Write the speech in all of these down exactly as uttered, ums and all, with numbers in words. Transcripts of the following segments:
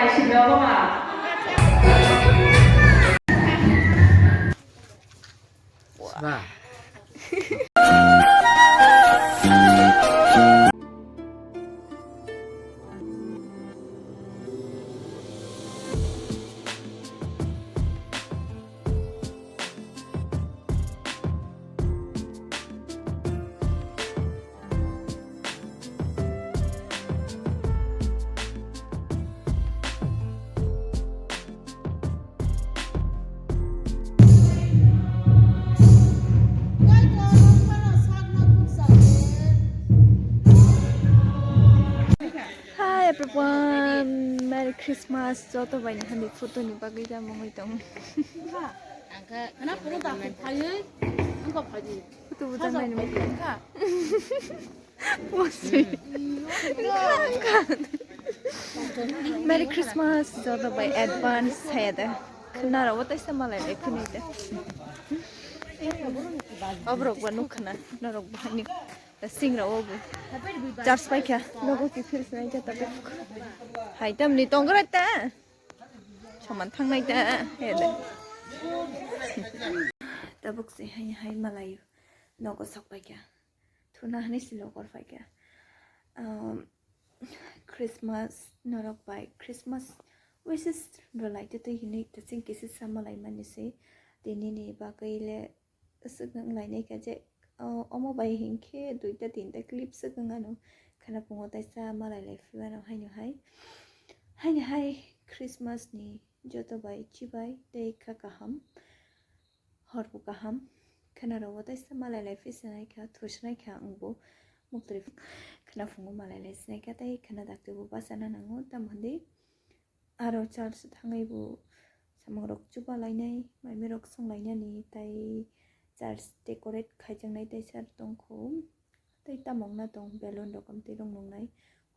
Hi everyone, Merry Christmas. Joto bai ni hani photo ni bagwi da mongwi tong. Photo bujan bai ni mongwi tong. Mostly. Merry Christmas, joto bai advance saya da. Khna rao tai sa malai lai khini da. Obrok ba nuk khna, norok ba ni. Sing rao bu. Charge pai kha. Logo ki feel sai ja ta. Hai tam ni tong gra ta. Saman thang nai ta. He da. Tabuk se hai hai malai. Nogo sok pai kha. Thuna hani silo kor pai kha. Um, Christmas norok bai Christmas wishes rwlai twi twi hinwi ta chwng kisa sa malai mani se. Tini ni bagwi le swk wng lainai kha je, o, omo bai hinkhe duita tinta clip swk wng ano. Khana pungo taisa malai lai phi mano haino hai. Haino hai Christmas ni joto bai chibai tei kha kaham. Hor bo kaham, khwna rok bo taisa malai lai phi sinai kha, thwi sinai kha, ang bo muktwi khwna phungo malai lai sinai kha, tei khwna dakti bo bachana nango, tamo hwndi aro church thangwi bo samung rok chuba lainai, mai mui rok song lainani, tei church decorate khaijaknai teisa tongkho. Tei tamo wngna tong balloon rok amtwi rok nungnai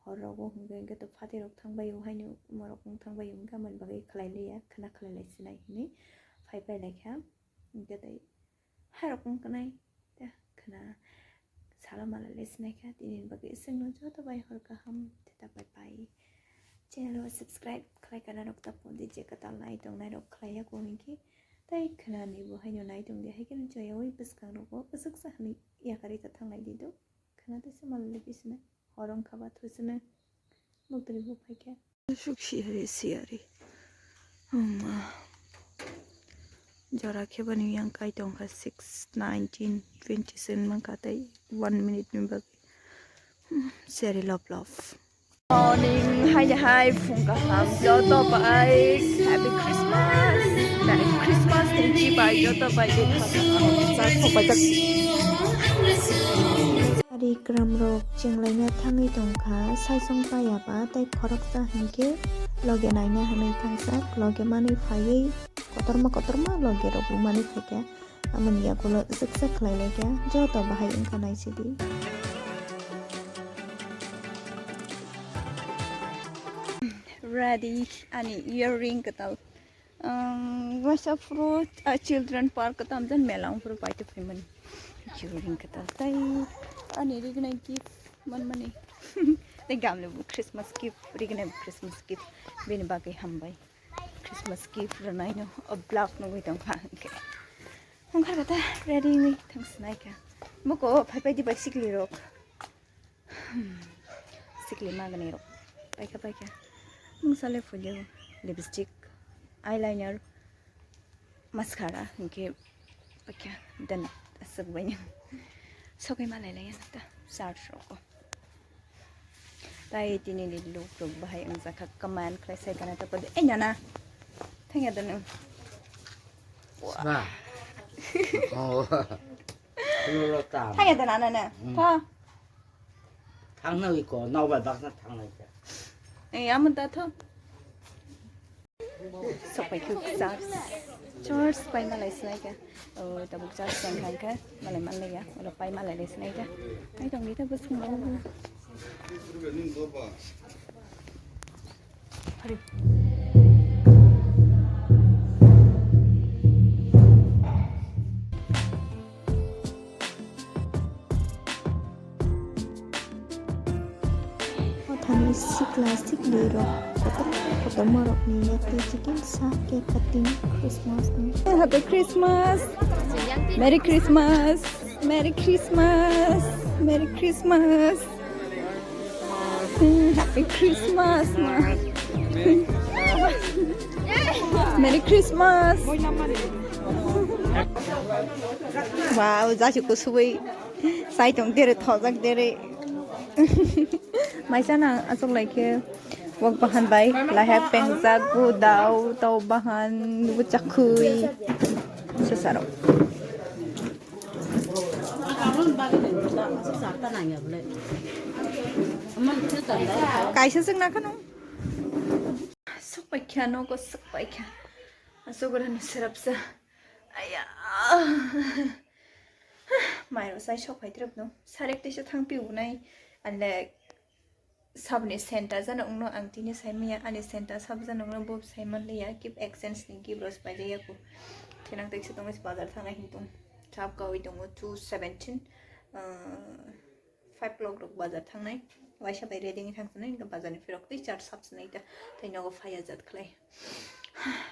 hor rogo hwnkhe hwnkhe to phatwi rok thangbai o haino morok wng thangbai o hwnkhe amoni bagwi khlai liya khwna khlai lai sinai hinwi phai pai lai kha hwnkhe tei hai rok wng khnai tei khwna salo malai lai sinai kha tini ni bagwi chwngno joto bai hor kaham tei ta pai pai. Channel o subscribe khlai kana rok ta phone di je kwtal nai tongnai rok khlai ya ko hwnkhe tei khwna ni bo haino nai tong di hai kheno joya wi bwskang rogo bwswk sa hinwi yakarwi ta thanglai di do. Khwna tei se malai lai bisina hor wngkha ba thusino muktwi bo phaikha. Suk siyari siyari. Amma. Jora khebani yang kai tongkha six nineteen twenty seven mankha tei one minute ni bagwi. Hmm, siyari lop lop. Morning, hai hai, phung kaham, joto bai, Happy Christmas, Merry Christmas, thank you bai, joto bai, joto bai. Ari kram rok chenglaina thangwi tongkha, saisong paya ba tei khoroksa hinkhe loge naina hinwi thangsa, loge manwi phaiwi kotorma kotorma loge rok bo manwi phaikha. Amoni yagulo swksa khlai laikha, joto bahai wngkha naisidi. Ready ani earring kwtal. Um, waisa phuru, ah, children park kwtal jan mela ongphuru paito phaimani. Earring kwtal tai ani rignai gift manmani. Tei gamle bo Christmas gift, rignai bo Christmas gift. Bini bagwi hambai. Christmas gift rwnaino o vlog nugwi tongkha hwnkhe. Hongkha kata ready wngwi thang sinaikha. Moko phaipai di bai sikli rok. Hmm. Sikli magani rok. Paikha paikha. Mungsa le phulio lipstick, eyeliner, mascara hwnkhe paikha dan aswk baino. Sokai malai lai ta search rok. Tai tini ni look rok bahai wngjakha, kaman khlai sai kana ta padi. Ei nana. Thangya da nung. Sba. Oh. Thangya da nana na. Hmm. Tha. Thangna wi ko, nau bai bakna thangnai ta. Ei, amo da tho. Sopai khe church. Church pai malai sinai khe. O, tabuk church tang khai khe. Malai manlai ya. Ulo pai malai lai sinai khe. Ai tong di ta bwswk ma. Hari. Kothani sikla sikli rok kotor Tomorok ni yakni chicken sa cake cutting Christmas ni. Happy Christmas. Merry Christmas. Merry Christmas. Merry Christmas. Happy Christmas, ma. Merry Christmas. Wow, jasi kusubui. Sai tong dere, thojak dere. Maisa na asok lai khe wak bahan bai, lahai pengjak, gudao, tau bahan, bu chakhui. Sasaro. Kaisa sing na khano. Sok pai kha, nogo sok pai kha. Asok rani serapsa. Aya. Mairo sai sok phai trip no. Sarek tisa thang pi unai. Anle sabni senta jana ungno ang tini sai maya. Ani senta sab jana ungno bob sai man liya. Keep exchange ni give ros pai liya ku. Thinang teksa tong bazar thang hin tung. Sab kawi tongo two seventeen. Uh, five o'clock rok bazar thangnai. Waisa bai ready wngwi thangsinai, hwnkhe bazarni phirok tei char sabsinai ta, tei nogo phaiya jat khlai.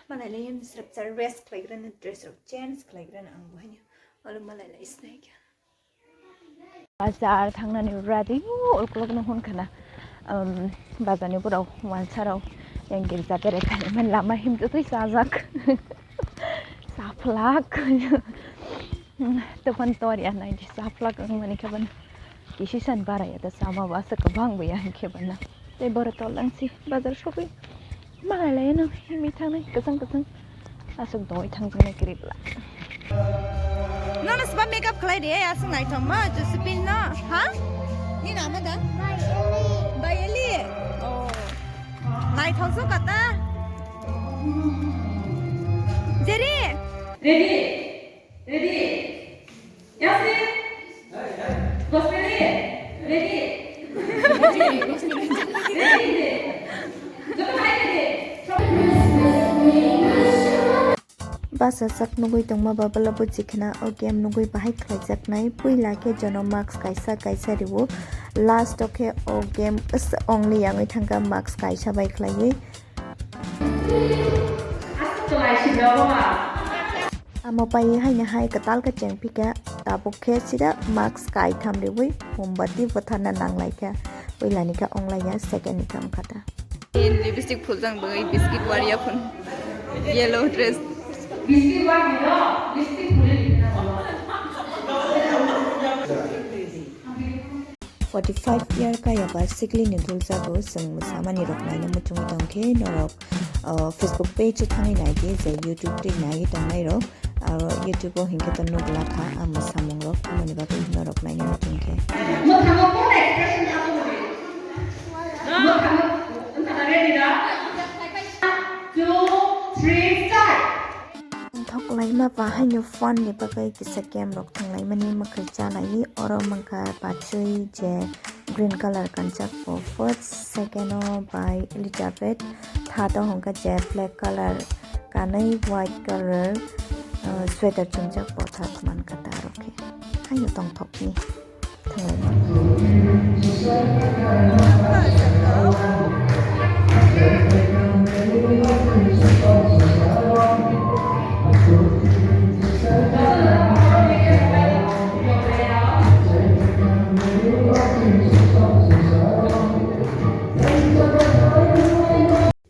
Malai lai misrep char rest khlaigrana, dress rok change khlaigrana ang bo haino. Alo malai lai sinai kha. Bazar thangnani ready, ukolokno hwn khana. Um, bazarni borok wansarok yang girja bere khaimani lama himjotwi chajak. Saplak. Tokon tor ya nai di saplak wngmani khe bana. Kisi san bara ya ta sama ba sa kwbang bo ya hwn khe bana. Tei boro tol lang si bazar sogwi. Malai lai no himi thangnai kwchang kwchang. Aswk doi thang jani kiri bla. Nono sba makeup khlai di, eh, aswk naithok ma, Josephine no, ha? Ni nama da? Bayeli. Oh. Naithok so kata. Jerry. Ready? Ready? Yasmin? Gospel ready? Ready? Ready? Joto hai ready? Bachajak nugwi tongma ba bwlabo chikhna o game nugwi bahai khlaijaknai. Puila khe jono mask kaisa kaisa rwo, last o khe o game s-, only yangwi thangkha mask kaisa bai khlaiwi. Amo paiwi haino hai kwtal khe chengphikha, tabuk khe sida mask kaitham rwi mombati bwtharna nanglaikha. Puilani khe onglaiya, second ni khe wngkha ta. Lipstick phuljak bagwi biscuit wariya phun. Yellow dress. Forty five year kaya ba sikli ni duljago chwng mwsamani rok naina muchungwi tongkhe norok, uh, Facebook page o thangwi naidi je YouTube twi naiwi tongnai rok. Aro YouTube o hinkhe to nukla kha a mwsamung rok, amoni bagwi norok naina muchungkhe. Mwthango kono expression kha tongmani. Mwthango, wngkha na ready da? Two, three, start. Thok laima ba haino phone ni bagwi kisa game rok thang laimani mwkhai cha laiwi, oro mankha bachwi je green colour kanjak bo first, second o bai Elizabeth, third o hwnkha je black colour kanwi white colour, uh, sweater chumjak bo thak mankha ta aro khe haino tongthokni.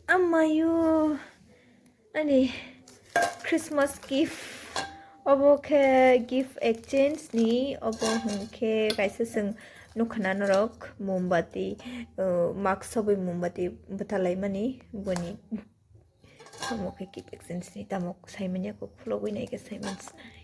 Amayo, ani Christmas gift, obo khe gift exchange ni, obo hwnkhe kaisa chwng nukha na norok mombati, uh, mask sobwi mombati bwtha laimani, boni omo khe gift exchange ni tamo saimanya kok khulogwi naikhe saimansinai.